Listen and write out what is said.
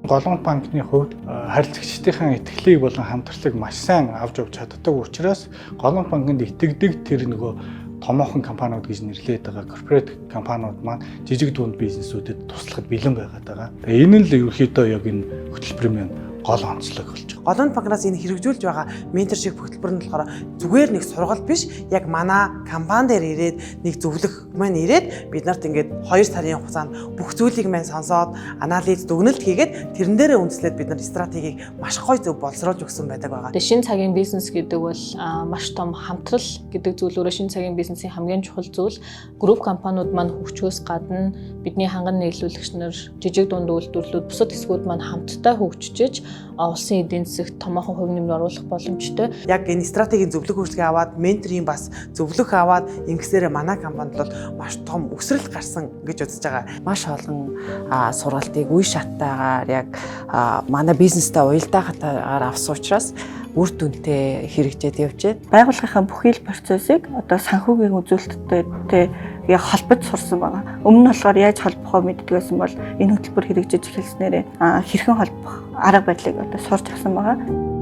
Голомт банкны хувьд харилцагчдын итгэлийг болон хамтралыг маш сайн авч явж чаддаг учраас Голомт банкнд итгэдэг тэр нөгөө томоохон компаниуд гэж нэрлэдэг байгаа corporate компаниуд маань жижиг дунд бизнесүүдэд туслахад бэлэн байгаад байгаа. Тэгээ энэ нь л ерөнхийдөө яг энэ хөтөлбөрийн маань гол онцлог болж байгаа. Голомт банкнаас энэ хэрэгжүүлж байгаа mentorship хөтөлбөр нь болохоор зүгээр нэг сургалт биш, яг манай компани дээр ирээд, нэг зөвлөх маань ирээд, бид нарт ингээд 2 сарын хугацаанд бүх зүйлийг маань сонсоод, анализ, дүгнэлт хийгээд, тэрэн дээрээ үндэслээд бид нар стратегийг маш гоё зөв боловсруулж өгсөн байдаг байгаа. Тэгээ шинэ цагийн бизнес гэдэг бол маш том хамтрал гэдэг зүйл өөрөө шинэ цагийн бизнесийн хамгийн чухал зүйл. Group компаниуд маань хөгжихөөс гадна бидний ханган нийлүүлэгч нар, жижиг дунд үйлдвэрлэлүүд, бусад хэсгүүд маань хамтдаа хөгжиж, улсын эдийн засагт томоохон хувь нэмэр оруулах боломжтой. Яг энэ стратегийн зөвлөх үйлчилгээ аваад, менторын бас зөвлөх аваад ингэсээрээ манай компанид бол маш том өсрөл гарсан гэж үзэж байгаа. Маш олон сургалтыг үе шаттайгаар яг манай бизнестэй уялдаатайгаар авсан учраас үр дүнтэй хэрэгжээд явж байна. Байгууллагынхаа бүхий л процессыг одоо санхүүгийн үзүүлэлттэй тэ яг холбож сурсан байгаа. Өмнө нь болохоор яаж холбохоо мэддэг байсан бол энэ хөтөлбөр хэрэгжиж эхэлснээрээ хэрхэн холбох арга барилыг одоо сурч авсан байгаа.